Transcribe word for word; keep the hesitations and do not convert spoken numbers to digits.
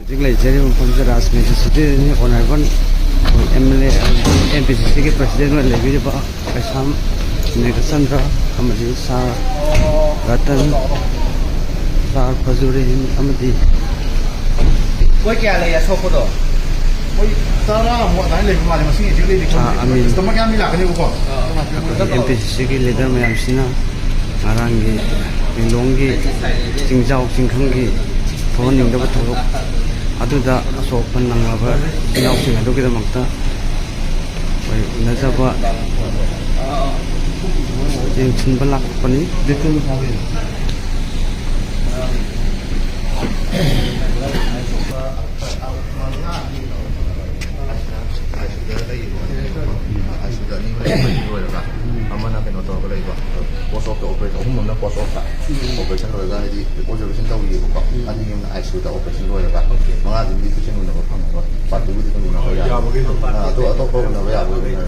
ꯍꯧꯖꯤꯛ ꯂꯩꯖꯔꯤꯕ ꯃꯐꯝꯁꯦ ꯔꯥꯖꯅꯤꯇꯤ ꯁꯤꯇꯤꯗꯅꯤ꯫ ꯑꯣꯅꯔꯦꯕꯜ ꯑꯦꯝ ꯑꯦꯜ ꯑꯦ ꯑꯃꯗꯤ ꯑꯦꯝ ꯄꯤ ꯁꯤ ꯁꯤꯒꯤ ꯄ꯭ꯔꯁꯤꯗꯦꯟ ꯑꯣꯏꯅ ꯂꯩꯕꯤꯔꯤꯕ ꯀꯩꯁꯥꯝ ꯃꯦꯘꯆꯟꯗ꯭ꯔ ꯑꯃꯗꯤ ꯁꯥꯔ ꯔꯇꯟ, ꯁꯥꯔ ꯐꯖꯨꯔꯦꯟ ꯑꯃꯗꯤ ꯃꯣꯏ ꯀꯌꯥ ꯂꯩ ꯑꯁꯣꯛꯄꯗꯣ? ꯃꯣꯏ ꯇꯔꯥꯃꯨꯛ ꯑꯗꯨꯃꯥꯏꯅ ꯂꯩꯕ ꯃꯥꯜꯂꯦ꯫ ꯃꯁꯤꯡ ꯑꯦꯛꯖꯦꯛ ꯂꯩꯗꯤ ꯈꯪꯗꯦ꯫ ꯑꯥ, ꯑꯃꯤꯟ꯫ ꯀꯁꯇꯃꯔ ꯃꯌꯥꯝꯗꯤ ꯂꯥꯛꯀꯅꯦꯕꯀꯣ꯫ ꯑꯩꯈꯣꯏ ꯑꯦꯝ ꯄꯤ ꯁꯤ ꯁꯤꯒꯤ ꯂꯤꯗꯔ ꯃꯌꯥꯝꯁꯤꯅ ꯉꯔꯥꯡꯒꯤ ꯂꯤꯂꯣꯡꯒꯤ ꯆꯤꯡꯖꯥꯎ ꯆꯤꯡꯈꯪꯒꯤ ꯊꯣꯛꯍꯟꯅꯤꯡꯗꯕ ꯊꯧꯗꯣꯛ ꯑꯗꯨꯗ ꯑꯁꯣꯛ ꯑꯄꯟ ꯅꯪꯂꯕ ꯏꯆꯤꯟ ꯏꯅꯥꯎꯁꯤꯡ ꯑꯗꯨꯒꯤꯗꯃꯛꯇ ꯑꯩꯈꯣꯏ ꯎꯅꯖꯕ ꯌꯦꯡꯁꯤꯟꯕ ꯂꯥꯛꯄꯅꯤ꯫ ꯑꯥꯏ ꯁꯤ ꯌꯨꯗ ꯑꯅꯤ ꯑꯃ ꯂꯩꯕ, ꯂꯣꯏꯔꯒ ꯑꯃꯅ ꯀꯩꯅꯣ ꯇꯧꯔꯒ ꯂꯩꯕ, ꯄꯣꯁ ꯑꯣꯐꯇ ꯑꯣꯄꯔꯦꯁꯟ, ꯑꯍꯨꯝ ꯑꯃꯅ ꯄꯣꯁ ꯑꯣꯐꯇ ꯑꯣꯄꯔꯦꯁꯟ ꯂꯣꯏꯔꯒ, ꯍꯥꯏꯗꯤ ꯑꯣꯕꯖꯔꯕꯦꯁꯟ ꯇꯧꯔꯤꯑꯕꯀꯣ꯫ ꯑꯅꯤ ꯑꯃꯅ ꯑꯥꯏ ꯁꯤ ꯌꯨꯗ ꯑꯣꯄꯔꯦꯁꯟ ꯂꯣꯏꯔꯒ, ꯃꯉꯥꯁꯤꯕꯨꯗꯤ ꯄꯦꯁꯦꯟ ꯎꯅꯕ ꯐꯪꯉꯔꯣꯏ꯫ ꯄꯥꯔꯠ ꯇꯨꯕꯨꯗꯤ ꯑꯗꯨꯝ ꯎꯅꯕ ꯌꯥꯔꯦ꯫ ꯑꯥ, ꯑꯇꯣꯞ-, ꯑꯇꯣꯞꯄ ꯎꯅꯕ ꯌꯥꯕ ꯑꯣꯏꯅ